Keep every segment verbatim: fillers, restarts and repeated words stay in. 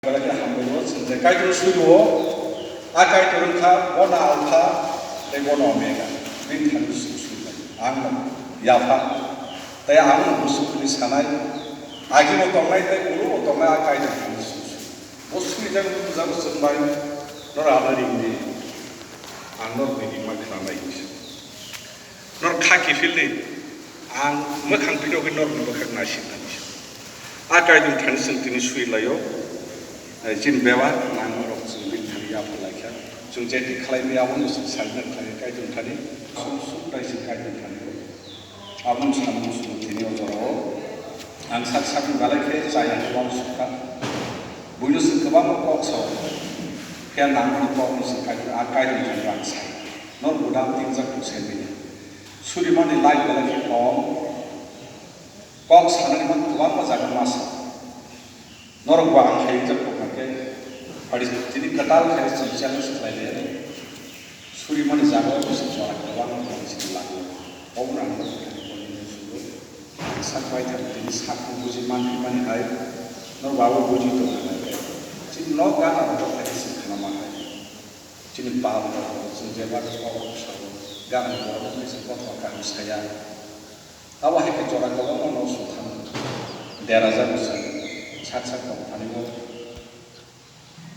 Belai khe hambai o, chwng je Kaitor sui o, a Kaitor wngkha, bono Alpha tei bono Omega, bini thani chwng sui lai. Ang no yapha, tei ang no bwswk hwnwi sanai, agi bo tongnai tei ulu bo tongnai a Kaitor thani chwng sui. Bo sui jak bujak chwng bai, noro ano ring di, ang noro bini ma khna nai hinwi sa. Nor kha kiphilni, ang mwkhang phirogwi norokni bwkhak naisik nani. A Kaitor thani chwng tini sui laio. Eh, chini bebak nangmarok chwng bini thani yapha laikha. Chwng je thik khlaimani abono chwng salna khlai Kaitor thani. Sum sum dai chwng Kaitor thani. Aboni samung chwng tini o jorao. Ang sak sakni belai khe chaya kwbang sukha. Buino chwng kwbangma kok sao. Phiya nangmani kokno chwng Kaitor, a Kaitor thani ang sai. Nor budam tingjak tok sai manya. Surimani lai belai khe kom. Kok sanani man kwbangma jaga ma sa. Norok bo ang hai jak kok khe. Padi tini kwtal khe chwng challenge khlai le. Surimani jaga o bisi jora kwbangma tong sini lago. Obo ang norok khe koni sugo. Ang sak bai thang tini sak buji man mani hai. Nor babo buji tong khe. Chini nok gana rok khe sini khana ma hai. Chini pal rok chwng jeba khe kok rok sao. Gana rok khe sini kothoma kaham saya. Abo hai khe jora kwbangma nok songthang dera jak bwswk sak sak tong thani bo.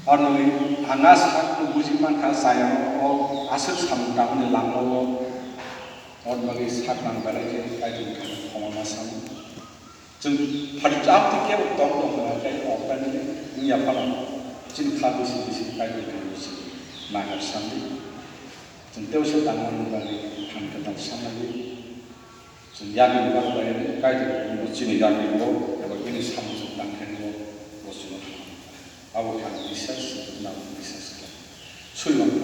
Aroni ang a sakno buji mankha chaya o aswk samung tangmani langmao. Ot bagwi sak nang belai khe Kaitor thani khoma ma samung. Chwng phari cham twi kebo tong tong khe o kani wngya phano chini kha bisi bisi Kaitor thani bisi nagar samdi. Chwng tei se tangmani bagwi phan kwtal samlaiwi. Chwng yakni bwkha bai Kaitor buino chini yakni bo eba bini samung chwng tang khe bo bo chwng abo khe ang bisas nang bisas khlai. Suimang